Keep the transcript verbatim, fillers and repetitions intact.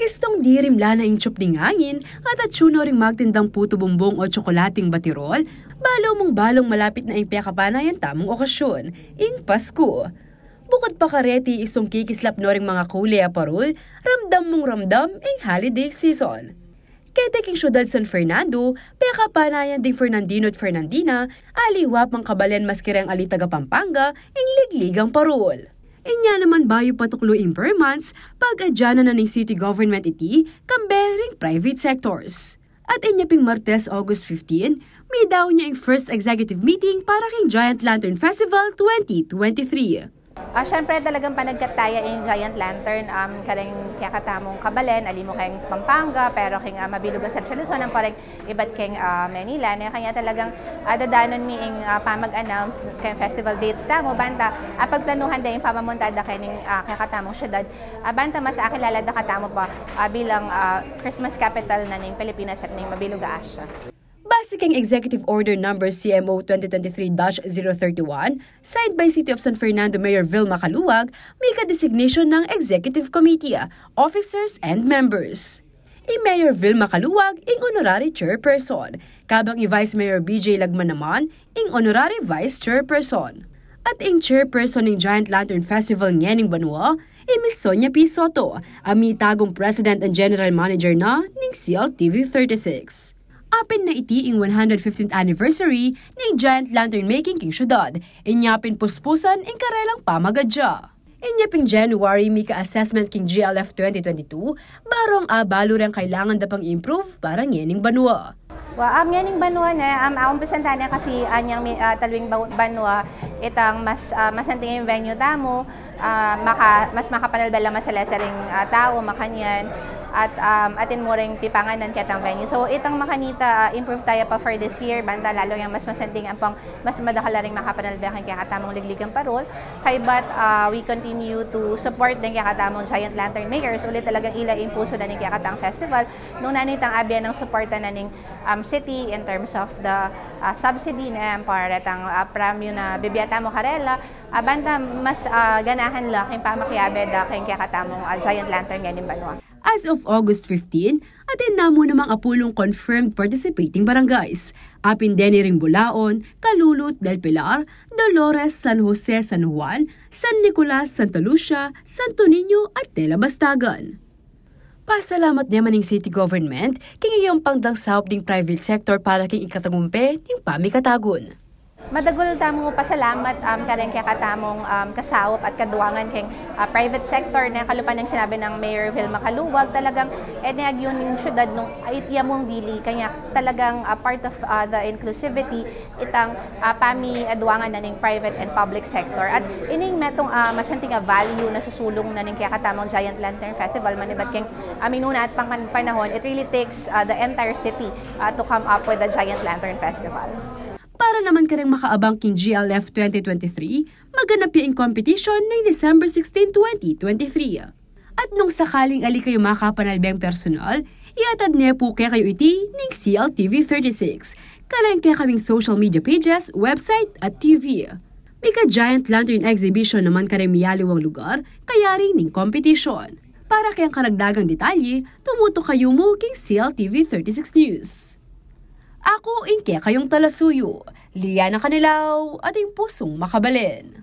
Istung dirimla na ing tsup ning angin, at atsu no ring magtindang putu bumbong o tsokolateng batirol, balu mung balung malapit na ing pekapanayan tamung okasyon, ing Pasku. Bukut pa kareti, istung kikislap no ring mangakule a parul, ramdam mung ramdam ing holiday season. Keti king syudad San Fernando, pekapanayan ding Fernandino at Fernandina, aliwa pang kabalen maski reng ali taga Pampanga, ing ligligang parul. Inya naman bayu patuklu ing per months, pag-adyanan na ning city government iti, kambe ring private sectors. At inya ping Martes, August fifteen, midaun ya ing first executive meeting para king Giant Lantern Festival twenty twenty-three. Ah, syempre, talagang panagkat taya ing Giant Lantern, um, kareng kekatamung kabalen, ali mu keng Pampanga, pero keng, ah, mabilug a Central Luzon, ampo reng ibat keng, ah, Manila. Ne, kanya talagang, ah, dadanon mi ing, ah, pamag-announce keng festival dates tamu, banta, ah, pagplanuhan da ing pamamunta da kening, ah, kekatamung syudad, ah, banta mas akilala da katamu pa, ah, bilang, ah, Christmas capital na ning Pilipinas at ning mabilug a Asia. Base keng Executive Order Number C M O twenty twenty-three dash zero thirty-one, signed by City of San Fernando Mayor Vilma Caluag, mika designation ng Executive Committee, officers, and members. I Mayor Vilma Caluag ing honorary chairperson, kabang i Vice Mayor B J Lagman naman ing honorary vice chairperson. At ing chairperson ning Giant Lantern Festival ngening banua, i Miss Sonia P Soto, a mitagong president and general manager na ning C L T V thirty-six. Apin na iti ing one hundred fifteenth anniversary ning Giant Lantern Making king syudad, inya pin puspusan ing karelang pamagadya. Inya ping January, mika assessment king G L F twenty twenty-two, barung abalu reng kailangan da pang improve para ngening banua. Wa, um, ngening banua ne, um, aumpisan tane kasi anyang mi-, ah, talwing ba-, banua, itang mas, ah, masanting ing venue tamu, ah, maka-, mas makapanalbe la masalesa ring, ah, tau, makanyan, at, um, atin mu ring pipanganan ketang venue. So, itang makanita, ah, improve taya pa for this year, banta lalu yang mas masanting ampong mas madakal la ring makapanalbe keng kekatamung ligligang parul. Kaybat, ah, we continue to support deng kekatamung Giant Lantern Makers, uli talagang ila ing pusu na ning kekatang festival. Nung nanu itang abyan nang suporta na ning, um, city in terms of the, ah, subsidy ne, para retang, ah, premyu na bibie tamu karela, ah, banta mas, ah, ganahan la king pamakiabe da keng kekatamung, ah, Giant Lantern ngening banua. As of August fifteen, atin na mu namang apulung confirmed participating barangays. Apin deni ring Bulaon, Calulud, Del Pilar, Dolores, San Jose, San Juan, San Nicolas, Santa Lucia, Santo Niño, at Tela Bastagan. Pasalamat ne man ing city government king iyang pangdang saup ding private sector para king ikatagumpe ning pamikatagun. Madagul tamung pasalamat, um, kareng kekatamung, um, kasaup at kaduangan keng, ah, private sector ne, kalupa neng sinabi nang Mayor Vilma Caluag, talagang, e, ne agyu ning syudad nung, ay, iya mung dili, kanya talagang, ah, part of, ah, the inclusivity, itang, ah, pamiaduangan na ning private and public sector. At ining metung, ah, masanting a value na susulung na ning kekatamung Giant Lantern Festival, manibat keng, ah, minuna at pang-, panahon, it really takes, ah, the entire city, ah, to come up with the Giant Lantern Festival. Para naman kareng makaabang king G L F twenty twenty-three, maganap ya ing competition ning December sixteen, twenty twenty-three. At nung sakaling ali kayu makapanalbeng personal, iatad ne pu kekayu iti ning C L T V thirty-six, kareng kekaming social media pages, website, at T V. Mika Giant Lantern Exhibition naman kareng miyaliwang lugar kayari ning competition. Para keng karagdagang detalye, tumutok kayu mu king C L T V thirty-six News. Aku ing kekayung talasuyu, Liana Canilao, ating pusung makabalen.